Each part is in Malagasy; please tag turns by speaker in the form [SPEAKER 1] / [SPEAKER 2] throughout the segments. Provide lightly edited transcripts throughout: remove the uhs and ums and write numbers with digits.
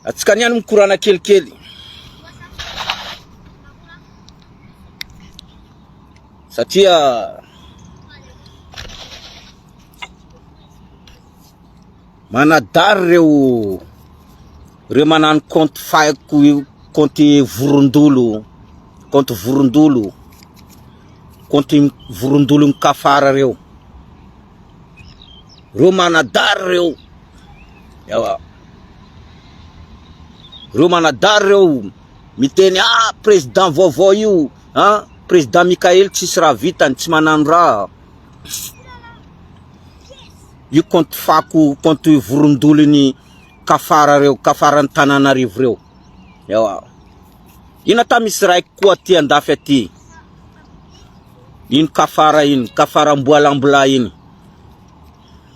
[SPEAKER 1] Atsika niany mikorana kelikely. Satria manadary reo reo manano compte fako io compte vorondolo compte vorondolo compte vorondolon'ny kafara reo reo manadary reo Ewa. Reo manadary reo miteny ah président vaovao io ah président Mickaël tsisy raha vitany tsy manano raha. Io compte fako compte vorondolon'ny kafara reo kafaran'ny Tananarivo reo. Ewa. Ina ta misy raiky koa aty andafy aty. Ino kafara iny kafara amboalambola iny.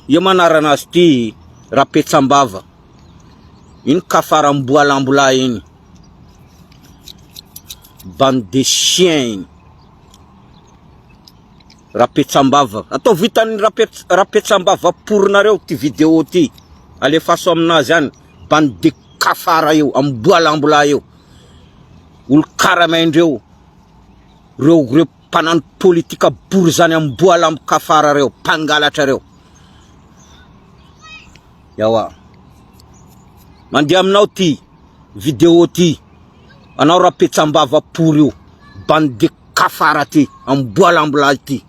[SPEAKER 1] Io manarana azy ty Rapetsambava. Iny kafaramboalambola iny. Bande de chien iny. Rapetsambava. Ataovy hitan'ny Rapetsambava porinareo ty vidéo ty. Alefaso aminazy any. Bande de kafara io, amboalambola io. Olo karamaindreo. Reo reo mpanano politika bory zany amboalambo kafara reo, mpangalatra reo. Yawa. Mandeha aminao ty vidéo ty. Anao rapetsambava pory io. Bande de kafara ty, amboalambo ty.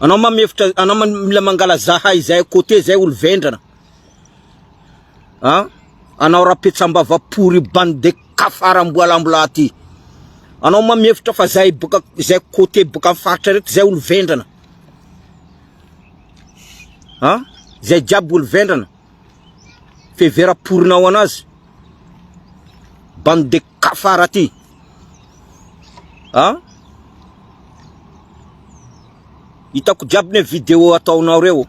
[SPEAKER 1] Anao mamefitra, anao mila mangala zahay zay côté zay olo vendrana. An? Anao rapetsambava pory bande de kafara amboalambola ty. Anao ma mihevitra fa zay boka zay côté boka am faritra reto zay olo vendrana. An? Zay jiaby olo vendrana. Fevera porinao anazy. Bande de kafara ty. An? Hitako jiaby ne vidéo ataonao reo.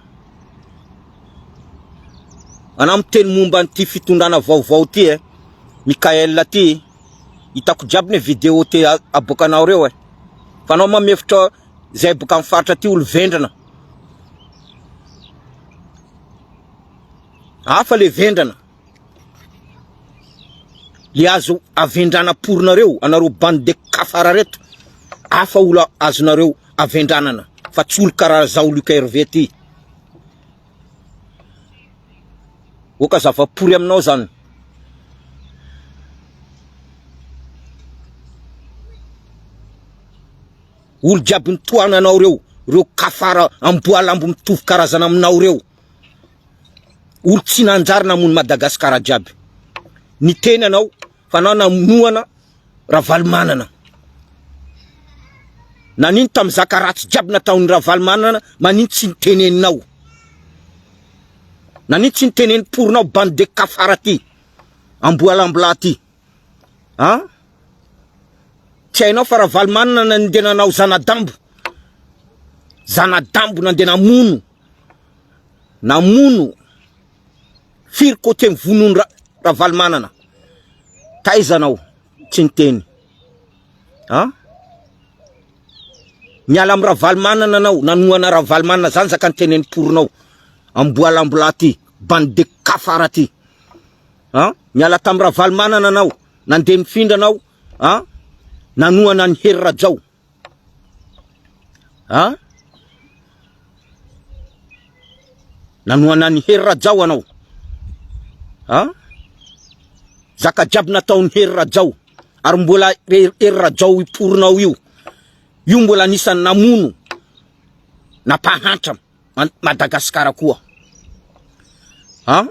[SPEAKER 1] Anao miteny momba an'ity fitondrana vaovao ty e, Mickaël ty, hitako jiaby ne vidéo te aboakanao reo e, fa anao mamefitra zay boka amin'ny faritra ty olo vendrana, hafa le vendrana, le azo avendrana porinareo, anareo bande de kafara reto, hafa olo azonareo avendranana fa tsy olo karaha zaho Luc Hervé ty. Oka zava-pory aminao zany. Olo jiaby nitohananao reo, reo kafara amboalambo mitovy karazana aminao reo. Olo tsy nanjary namono Madagasikara jiaby. Niteny anao fa anao namonoana Ravalomanana. Nanino tam zaka ratsy jiaby nataon'i Ravalomanana manino tsy niteneninao? Nanino tsy nitenen'i porinao bande de kafara ty? Amboalambola ty. An? Tsy hainao fa Ravalomanana nandeha nanao zanadambo. Zanadambo nandeha namono. Namono. Firy côté mivonono Ravalomanana? Taiza anao tsy niteny? An? Miala amin'ny Ravalomanana anao, nanohana Ravalomanana zany zaka nitenen'ny porinao. Amboalambola ty, bande de kafara ty. An? Miala tamin'ny Ravalomanana anao, nandeha nifindra anao, an? Nanohana an'i Hery Rajao. An? Nanohana an'i Hery Rajao anao. An? Zaka jiaby nataon'i Hery Rajao. Ary mbola Hery Rajao iporinao io. Io mbola anisan'ny namono nampahantra Madagasikara koa. An?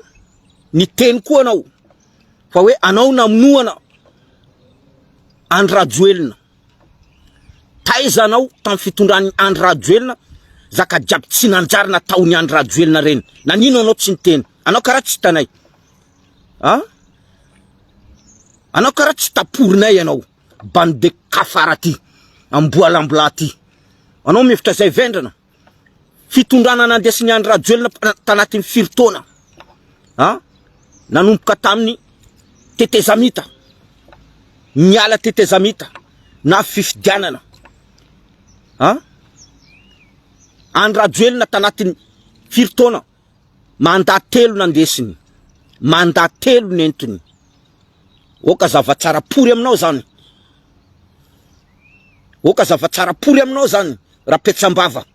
[SPEAKER 1] Niteny koa anao fa hoe anao namonoana Andry Rajoelina. Taiza anao tamin'ny fitondran'i Andry Rajoelina zaka jiaby tsy nanjary nataon'i Andry Rajoelina reny. Nanino anao tsy niteny? Anao karaha tsy hitanay. An? Anao karaha tsy taporinay ianao. Bande de kafara ty. Amboalambola ty. Anao mihevitra zay vendrana. Fitondrana nandesin'i Andry Rajoelina tanatin'ny firy taona. An? Nanomboka tamin'ny tetezamita. Niala tetezamita na fifidianana. An? Andry Rajoelina tanatin'ny firy taona mandat telo nandesiny. Mandat telo nentiny. Oka zava-tsara pory aminao zany. Oka zava-tsara pory aminao zany Rapetsambava.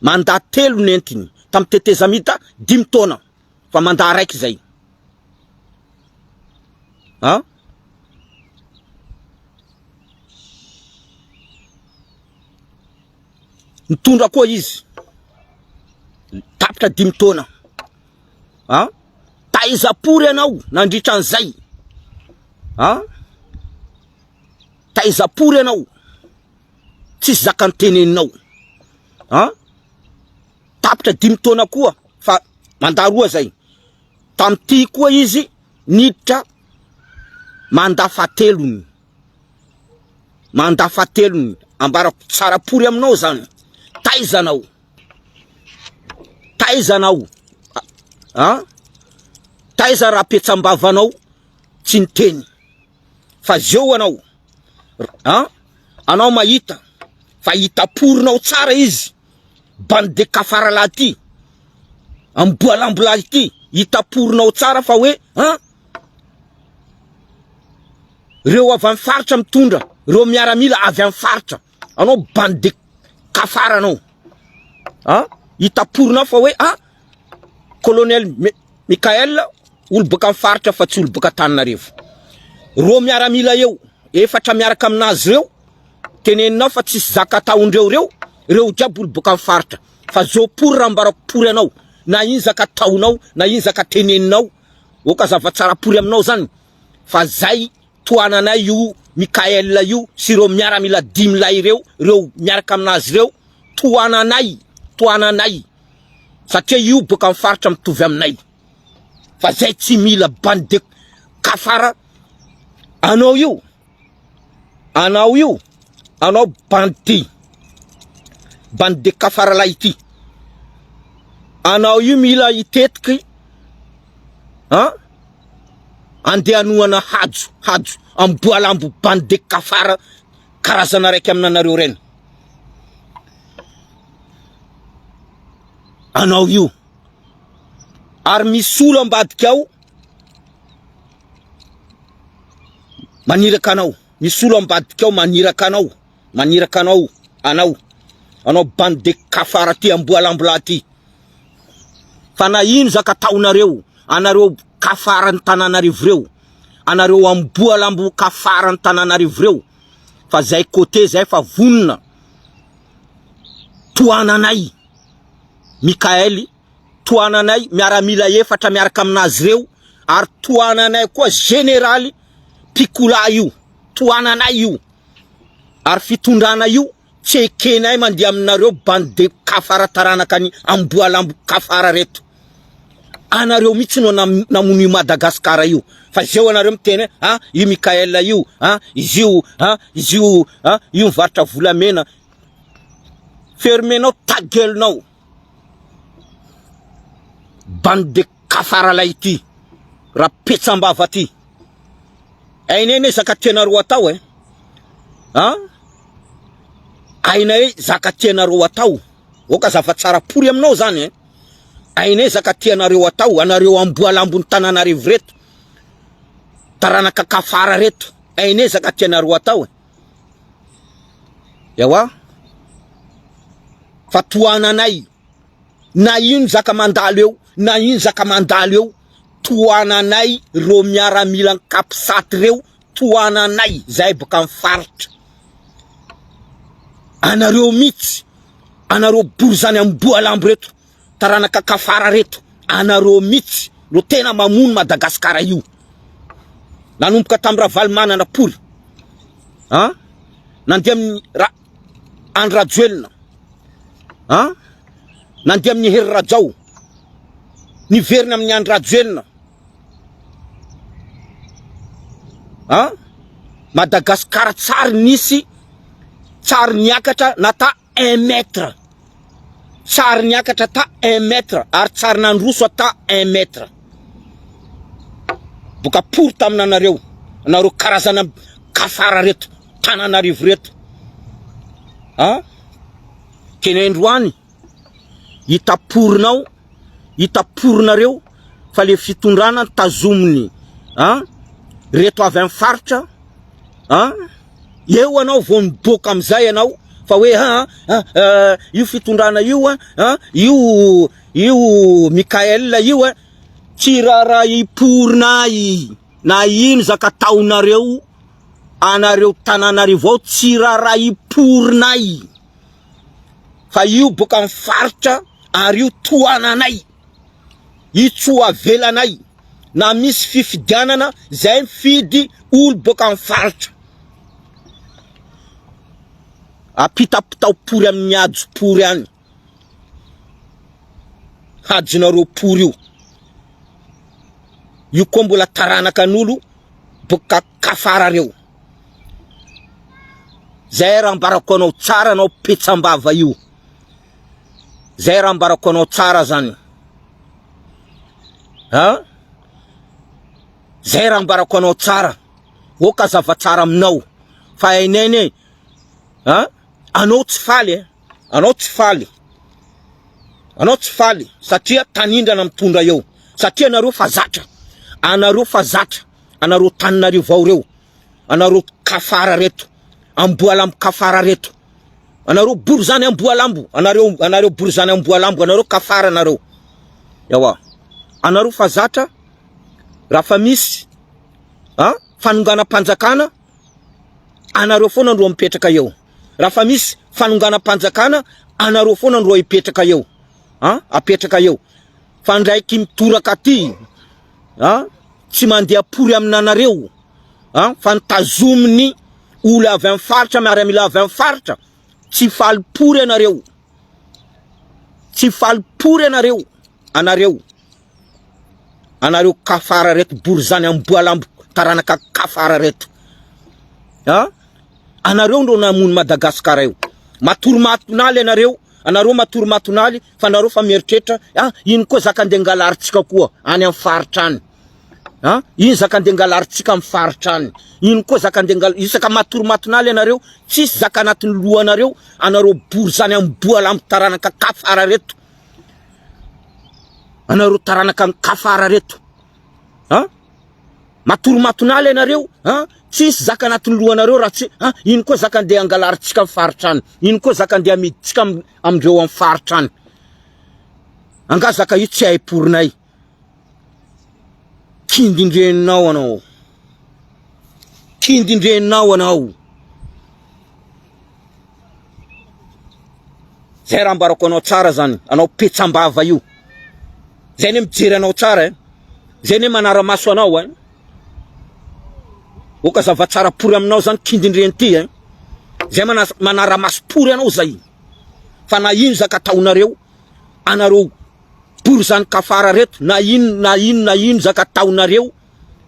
[SPEAKER 1] Mandat telo nentiny tamin'ny tetezamita dimy taona fa mandat raiky zay. A? Nitondra koa izy. Tapitra dimy taona. A? Taiza pory ianao nandritra an'izay? A? Taiza pory ianao? Tsisy zaka niteneninao. A? Tapitra dimy taona koa fa mandat roa zay. Tamin'ity koa izy niditra mandat fahatelony. Mandat fahatelony. Ambarako tsara pory aminao zany. Taiza anao? Taiza anao? A? Taiza raha petsam-bavanao tsy niteny? Fa zeo anao. A? Anao mahita fa hita porinao tsara izy. Bande de kafara lahy ty. Amboalambo lahy ty. Hita porinao tsara fa hoe an? Reo avy any faritra mitondra, reo miaramila avy any faritra. Anao bande de kafara anao. An? Hita porinao fa hoe an? Colonel Michael olo boaka amin'ny faritra fa tsy olo boaka Antananarivo. Reo miaramila eo, efatra miaraka aminazy reo, teneninao fa tsisy zaka ataondreo reo, reo jiaby olo boaka amin'ny faritra. Fa zo pory raha ambarako pory anao, na ino zaka ataonao, na ino zaka teneninao, oka zava-tsara pory aminao zany, fa zay tohananay io Michael io sy ireo miaramila dimy lahy ireo, reo miaraka aminazy reo, tohananay, tohananay. Satria io boaka amin'ny faritra mitovy aminay. Fa zay tsy mila bande de kafara anao io. Anao io, anao bandy ty. Bande de kafara lahy ity. Anao io mila hitetiky an andeha hanohana hajo, hajo amboalambo bande de kafara karazana raiky aminanareo reny. Anao io. Ary misy olo ambadika ao maniraka anao. Misy olo ambadika ao maniraka anao. Maniraka anao, anao. Anao bande de kafara ty amboalambo ty. Fa na ino zaka ataonareo, anareo kafara ny tananarivo reo, anareo amboalambo kafara ny tananarivo reo, fa zay côté zay fa vonona. Tohananay Mikael, tohananay miaramila efatra miaraka aminazy reo ary tohananay koa generaly Pikola io, tohananay io ary fitondrana io tsy ekenay mandeha aminareo bande de kafara taranaka ny amboalambo kafara reto. Anareo mihitsy no namono io Madagascar io fa zeo anareo miteny hoe ah io Mikael io ah izy io ah izy io ah io mivarotra volamena fermenao ta gueule nao bande de kafara lay ity rapetsambava ty ainay anie zaka tianareo atao e ah ainay zaka tianareo atao oka zava-tsara pory aminao zany e Ainay zaka tianareo atao, anareo amboalambon'ny tananarivo reto, taranaka kafara reto, ainay zaka tianareo atao e. Ewa, fa tohananay, na ino zaka mandalo eo, na ino zaka mandalo eo, tohananay reo miaramilan'ny capsat reo, tohananay zahay boka amin'ny faritra. Anareo mitsy Anareo borizany amboalambo reto, taranaka kafara reto, anareo mitsy no tena mamono Madagascar io. Nanomboka tam Ravalomanana pory, an, nandeha amin'ny ra Andry Rajoelina, an, nandeha amin'ny Hery Rajao, niverina amin'ny Andry Rajoelina, an, Madagascar tsary nisy, tsary niakatra na ta un mètre, tsary niakatra ta un mètre ary tsary nandroso ta un mètre. Boka pory tamina anareo, anareo karazana kafara reto, tananarivo reto. An? Tenendroany, hita porinao, hita porinareo. Fa le fitondrana tazominy an reto avy amin'ny faritra an eo anao vao miboaka amizay ianao fa hoe an io fitondrana io an io io Mickaël io an tsy raharahiporina na ino zaka ataonareo anareo tananarivo ao tsy raharahiporinay fa io boka amin'ny faritra ary io tohananay io tsy ho avelanay na misy fifidianana zay mifidy olo boka amin'ny faritra apitapitao pory amin'ny hajo pory any hajonareo pory io io koa mbola taranaka an'olo boka kafara reo zay raha ambarako anao tsara anao petsambava io zay raha ambarako anao tsara zany a zay raha ambarako anao tsara oka zava-tsara aminao fa hainay ne a anao tsy faly e anao tsy faly anao tsy faly satria tanindrana mitondra eo satria anareo fa zatra anareo fa zatra anareo taninareo vao reo anareo kafara reto amboalambo kafara reto anareo bory zany amboalambo anareo anareo bory zany amboalambo anareo kafara anareo ewa anareo fa zatra raha fa misy a fanonganam-panjakana anareo foana ndro mipetraka eo raha fa misy fanonganam-panjakana anareo foana ndro hipetraka eo a apetraka eo fa ndraiky mitoraka aty a tsy mandeha pory aminanareo a fa ny tazominy olo avy amin'ny faritra miaramila avy amin'ny faritra tsy faly pory anareo tsy faly pory anareo anareo anareo kafara reto borizany amboalambo taranaka kafara reto a anareo ndro namono Madagasikara io matory matonaly anareo anareo matory matonaly fa anareo fa mieritreritra ah ino koa zaka andeha angalarintsika koa any amin'ny faritra any ah ino zaka andeha angalarintsika amin'ny faritra any ino koa zaka andeha angal isaka matory matonaly anareo tsisy zaka anatin'ny lohanareo anareo borizany amboalambo taranaka kafara reto anareo taranaka ny kafara reto ah matory matonaly ianareo ah tsisy zaka anatin'ny lohanareo raha tsy ah ino koa zaka andeha angalarintsika amin'ny faritra any ino koa zaka andeha amidintsika amindreo amin'ny faritra any angaha zaka io tsy haiporinay kindindreninao anao kindindreninao anao Zay raha ambarako anao tsara zany, anao petsambava io. Zay ne mijery anao tsara eh. Zay ne manara-maso anao eh. Oka zava-tsara pory aminao zany kindindreny ty eh. Zay manara-maso pory anao zay. Fa na ino zaka ataonareo, anareo pory zany kafara reto, na ino na ino na ino zaka ataonareo,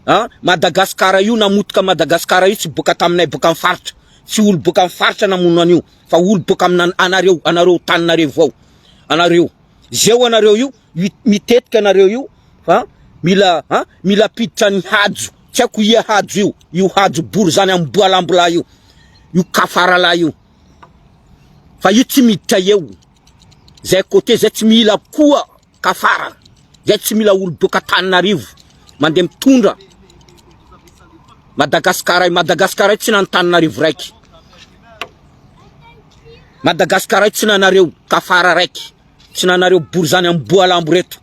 [SPEAKER 1] ah, Madagascar io namotika Madagascar io tsy boka taminay boka amin'ny faritra. Tsy olo boka amin'ny faritra namono an'io fa olo boka amina anareo anareo taninareo ao anareo zeo anareo io mitetika anareo io fa mila ha mila piditra ny hajo tsy haiko ia hajo io io hajo bory zany amboalambo lahy io io kafara lahy io fa io tsy miditra eo zay côté zay tsy mila koa kafara zay tsy mila olo boka Antananarivo mandeha mitondra Madagasikara Madagasikara tsy nan'Antananarivo raiky Madagasikara tsy nanareo kafara raiky tsy nanareo bory zany amboalambo reto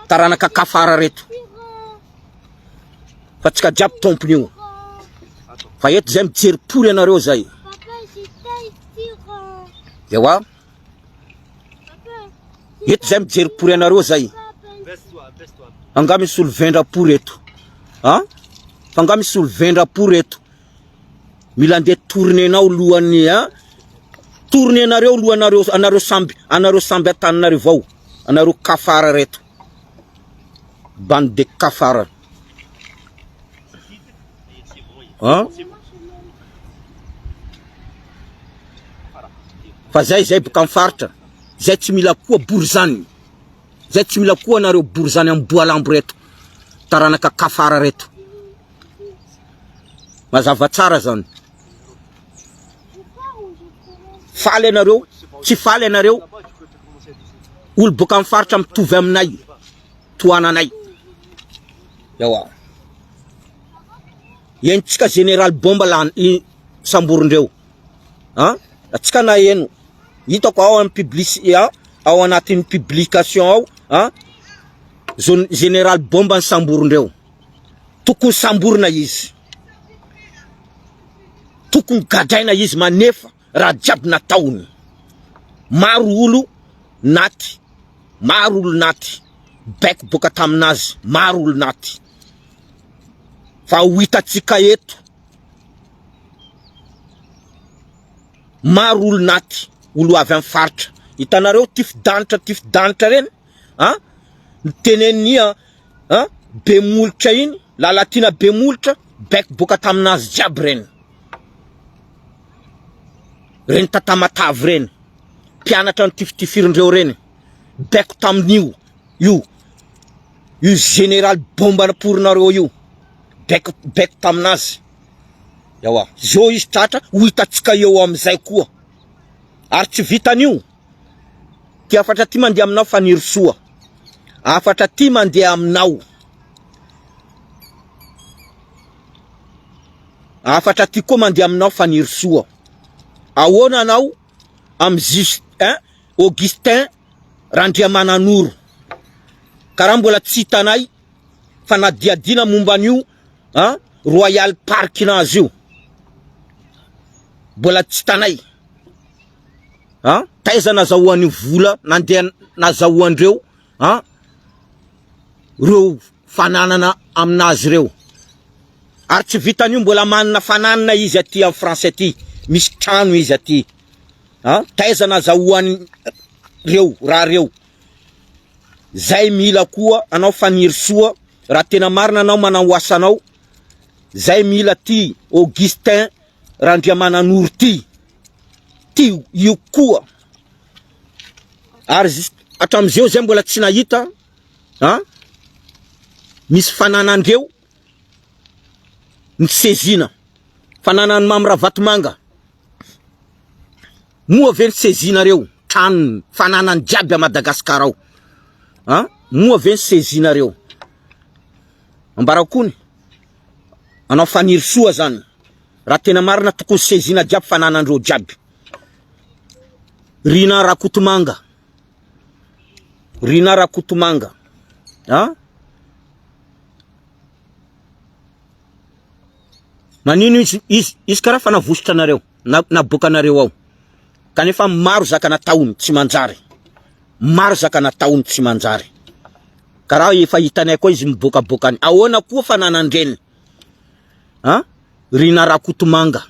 [SPEAKER 1] taranaka kafara reto fa tsika jiaby tompony io fa eto zay mijery pory anareo zay ewa Eto zay mijery pory anareo zay. Angaha misy olo vendra pory eto? An? Fa angaha misy olo vendra pory eto? Mila andeha tourner-nao lohan'ny an? Tourner-nareo lohanareo anareo samby anareo samby Antananarivo ao. Anareo kafara reto. Bande de kafara. An? Fa zay zay boka am faritra zay tsy mila koa borizany zay tsy mila koa anareo borizany amboalambo reto taranaka kafara reto mazava tsara zany faly anareo tsy faly anareo olo boka am faritra mitovy aminay. Tohananay. Ewa. Henontsika général bomba lany i samborindreo. An? Atsika naheno. Hitako ao amin'ny publici ao anatin'ny publication ao, an? Zone général bomba ny samborindreo. Tokony samborina izy. Tokony gadraina izy manefa raha jiaby nataony. Maro olo naty, maro olo naty, baiko boaka taminazy, maro olo naty. Fa ho hitantsika eto, maro olo naty, olo avy amin'ny faritra. Hitanareo tifi-danitra tifi-danitra reny an, niteneniny an, be molotra iny, Lalatiana be molotra, baiko boaka taminazy jiaby reny. Reny tatamatavy reny, mpianatra nitifitifirindreo reny, baiko tamin'io, io, io général bomba naporinareo io, baiko baiko taminazy. Ewa, zao izy tratra, ho hitantsika eo amizay koa. Ary tsy vitan'io, ty hafatra ty mandeha aminao Fanirisoa, hafatra ty mandeha aminao. Hafatra ty koa mandeha aminao Fanirisoa. Ahoana anao amin'ny Justin Augustin Randriamananoro? Karaha mbola tsy hitanay fanadihadiana momba an'io an Royal Park nazy io. Mbola tsy hitanay. An taiza nazahoan'io vola nandeha nazahoandreo an reo fananana aminazy reo. Ary tsy vitan'io mbola manana fananana izy aty am France aty, misy trano izy aty. An taiza nazahoany reo raha reo. Zay mila koa anao Fanirisoa raha tena marina anao manao asanao, zay mila ty Augustin Randriamananoro ty, ty io koa. Ary jus- hatramizeo zay mbola tsy nahita an misy fananandreo ny sezina fananan'i Mamy Ravatomanga moa ve ny sezinareo tranony fananany jiaby à Madagascar ao an moa ve ny sezinareo ambarako kony anao Fanirisoa zany raha tena marina tokony sezina jiaby fananandreo jiaby Rina Rakotomanga Rina Rakotomanga a Manino izy izy izy karaha fa navositra anareo na naboaka anareo ao kanefa maro zaka nataony tsy manjary maro zaka nataony tsy manjary karaha efa hitanay koa izy miboakaboaka any ahoana koa fa nanan-dreny a Rina Rakotomanga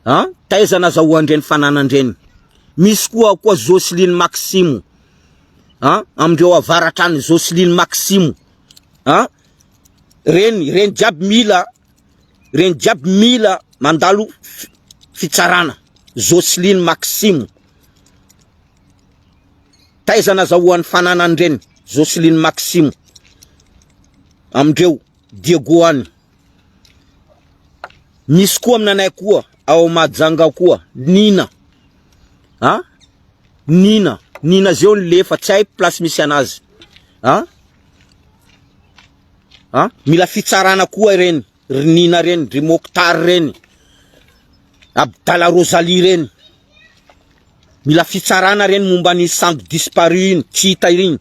[SPEAKER 1] a taiza nazahoan-dreny fananan-dreny misy koa koa Jocelyne Maximo a amindreo avaratra any Jocelyne Maximo a reny reny jiaby mila reny jiaby mila mandalo fitsarana Jocelyne Maximo taiza nazahoan'ny fananan-dreny Jocelyne Maximo amindreo Diego any misy koa aminanay koa ao Mahajanga koa Nina a Nina Nina zeo ny lefa tsy hay place misy anazy a a mila fitsarana koa ireny ry Nina reny ry Mokhtar reny Abdala Rosalie reny mila fitsarana reny momba ny sambo disparu iny tsy hita iny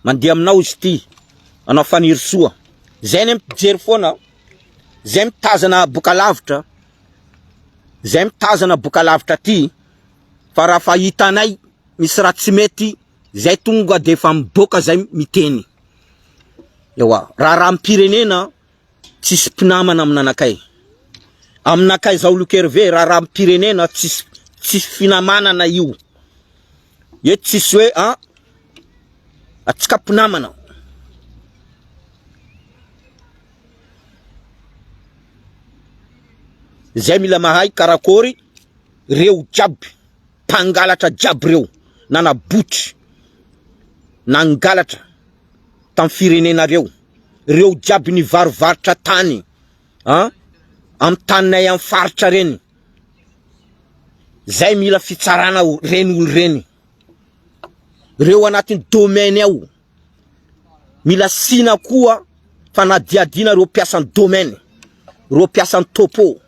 [SPEAKER 1] Mandeha aminao izy ity, anao Fanirisoa. Zay anie mijery foana, zay mitazana boka lavitra, zay mitazana boka lavitra aty, fa raha fa hitanay misy raha tsy mety, zay tonga de efa miboaka zay miteny. Ewa, raharaham-pirenena tsisy mpinamana aminanakay. Aminakay zaho Luc Hervé, raharaham-pirenena tsisy tsisy finamanana io. Eto tsisy hoe an atsika mpinamana. Zay mila mahay karakôry reo jiaby mpangalatra jiaby reo nanabotry nangalatra tam firenenareo reo jiaby nivarovarotra tany an am taninay am faritra reny. Zay mila fitsarana reny olo reny. Reo anatin'ny domaine ao. Mila asiana koa fanadihadiana reo mpiasan'ny domaine, reo mpiasan'ny topo,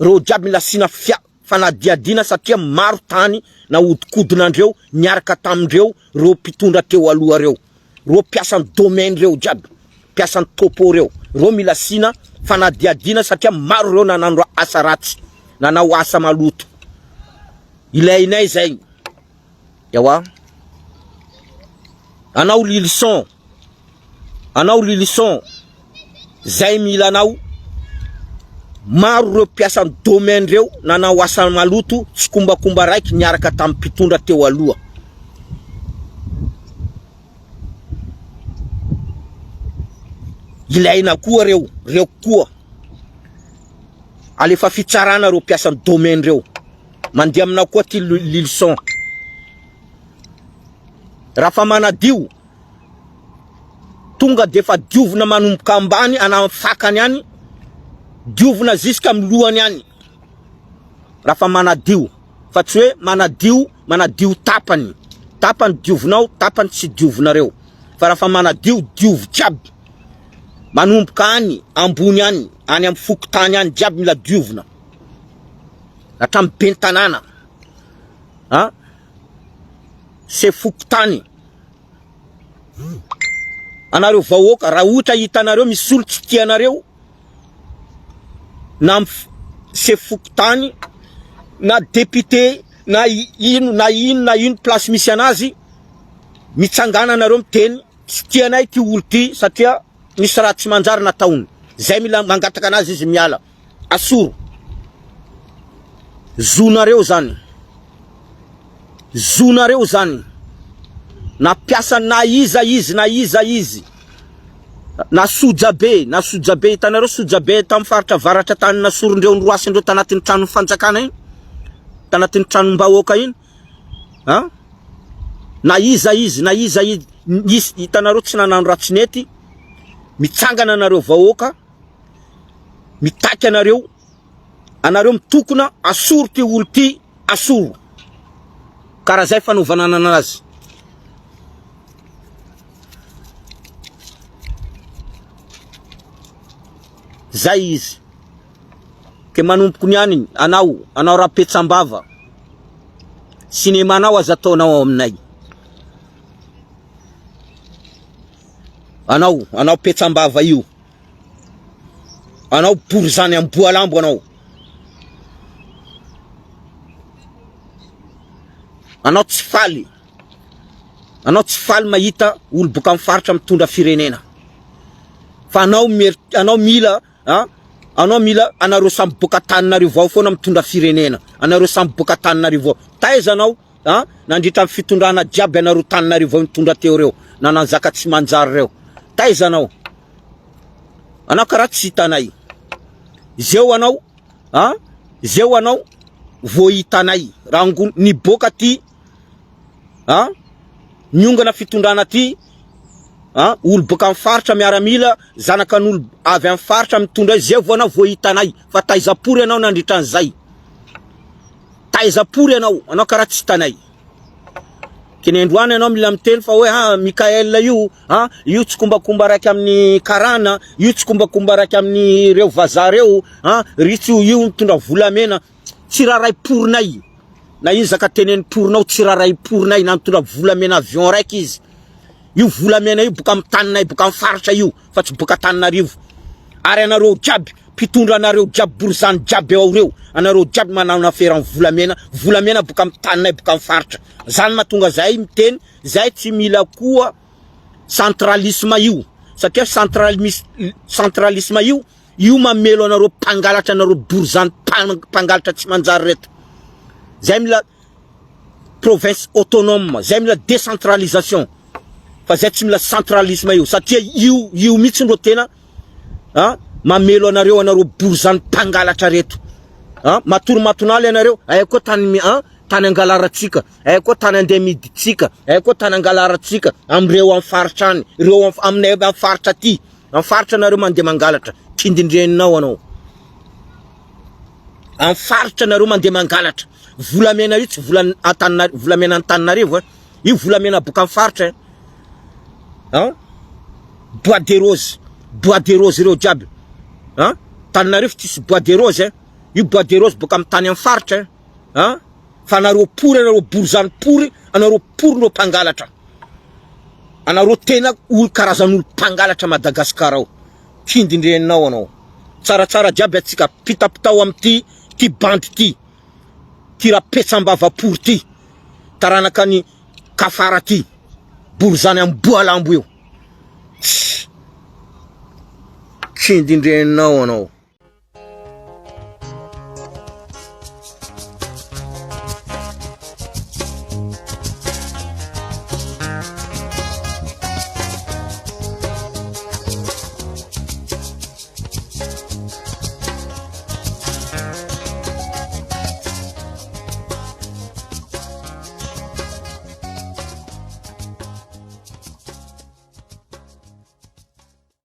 [SPEAKER 1] reo jiaby mila asiana fia- fanadihadiana satria maro tany nahodikodinandreo niaraka tamindreo reo mpitondra teo aloha reo. Reo mpiasan'ny domaine reo jiaby, mpiasan'ny topo reo, reo mila asiana fanadihadiana satria maro reo nanano asa ratsy, nanao asa maloto. Ilainay zay. Ewa. Anao Lilison, anao Lilison, zay mila anao. Maro ireo mpiasan'ny domaine ireo nanao asa maloto tsikombakomba raiky niaraka tamin'ny mpitondra teo aloha. Ilaina koa reo, reo koa. Alefa fitsarana reo mpiasan'ny domaine reo. Mandeha aminao koa ty Lilson. Raha fa manadio, tonga de efa diovina manomboka ambany ana amin'ny fakany any, diovina jusqu'à amin'ny lohany any. Raha fa manadio, fa tsy hoe manadio, manadio tapany. Tapany diovinao, tapany tsy diovinareo. Fa raha fa manadio, diovy jiaby. Manomboka any ambony any, any amin'ny fokontany any jiaby mila diovina. Hatramin'ny ben'ny tanàna. A sefo fokontany. Anareo vahoaka, raha ohatra hitanareo misy olo tsy tianareo na sefo fokontany na député na ino na ino na ino place misy anazy, mitsangana anareo miteny tsy tianay ty olo ty satria misy raha tsy manjary nataony. Zay mila mangataka anazy izy miala. Asoro. Zonareo zany. Zonareo zany. Na mpiasa na iza izy na iza izy. Na sojabe, na sojabe hitanareo sojabe tamin'ny faritra avaratra tany nasorondreo noroasindreo tanatin'ny tranon'ny fanjakana iny. Tanatin'ny tranom-bahoaka iny. Ha? Na iza izy na iza izy nisy hitanareo tsy nanano raha tsy nety. Mitsangana nareo vahoaka. Mitaky anareo, anareo mitokona asoro ty olo ty asoro. Karaha zay fanaovana anazy. Zay izy. Ke manomboko niany anao, anao rapetsambava. Cinéma-nao aza ataonao ao aminay. Anao, anao petsambava io. Anao borizany amboalambo anao. Anao tsy faly. Anao tsy faly mahita olo boka amin'ny faritra mitondra firenena. Fa anao mier- anao mila a anao mila anareo samy boka Antananarivo ao foana mitondra firenena. Anareo samy boka Antananarivo ao. Taiza anao? A! Nandritra ny fitondrana jiaby anareo Tananarivo nitondra teo reo, nananjaka tsy manjary reo. Taiza anao? Anao karaha tsy hitanay. Zeo anao, a! Zeo anao vao hitanay. Raha ngo niboaka ty, a! Niongana fitondrana ty, a! Olo boaka amin'ny faritra miaramila, zanakan'olo avy amin'ny faritra mitondra zeo vao anao vao hitanay. Fa taiza pory anao nandritra an'izay? Taiza pory ianao, anao karaha tsy hitanay. Kinendroana ianao mila miteny fa hoe ah Mickaël io, ah io tsikombakomba raiky amin'ny karana, io tsikombakomba raiky amin'ireo vazaha reo, ah ry tsy io mitondra volamena. Tsy raray porinay. Na ino zaka tenen'ny porinao tsy raray porinay na mitondra volamena avion raiky izy. Io volamena io boka amin'ny taninay, boka amin'ny faritra io fa tsy boka Antananarivo. Ary anareo jiaby mpitondra anareo jiaby borizano jiaby ao reo, anareo jiaby manao afera amin'ny volamena, volamena boka amin'ny taninay, boka amin'ny faritra. Zany mahatonga zahay miteny, zahay tsy mila koa centralisme io satria centralmis- centralisme io, io mamelo anareo mpangalatra anareo borizano mpangalatra tsy manjary reto. Zahay mila province autonome, zay mila décentralisation fa zay tsy mila centralisme io satria io io mihitsy ro tena a mamelo anareo anareo borizano mpangalatra reto a matory matonaly anareo ay koa tany a tany angalarantsika ay koa tany andeha miditsika ay koa tany angalarantsika amreo am faritra any reo aminay am faritra aty am faritra anareo mandeha mangalatra kindindreninao anao am faritra anareo mandeha mangalatra. Volamena io tsy vola Antananarivo, volamena Antananarivo eh. Io volamena boka amin'ny faritra eh. Hein? Bois de rose, bois de rose ireo jiaby. Hein? Tananarivo tsisy bois de rose eh. Io bois de rose boka amin'ny tany amin'ny faritra eh. Hein? Fa anareo pory, anareo borizano pory, anareo pory no mpangalatra. Anareo tena olo karazan'olo mpangalatra Madagascar ao. Kindindreninao anao. Tsaratsara jiaby atsika pitapitao amin'ity ty bandy ty. Ty rapetsambava pory ty. Taranaka ny kafara ty. Borizany amboalambo io. Tss. Kindindreninao anao.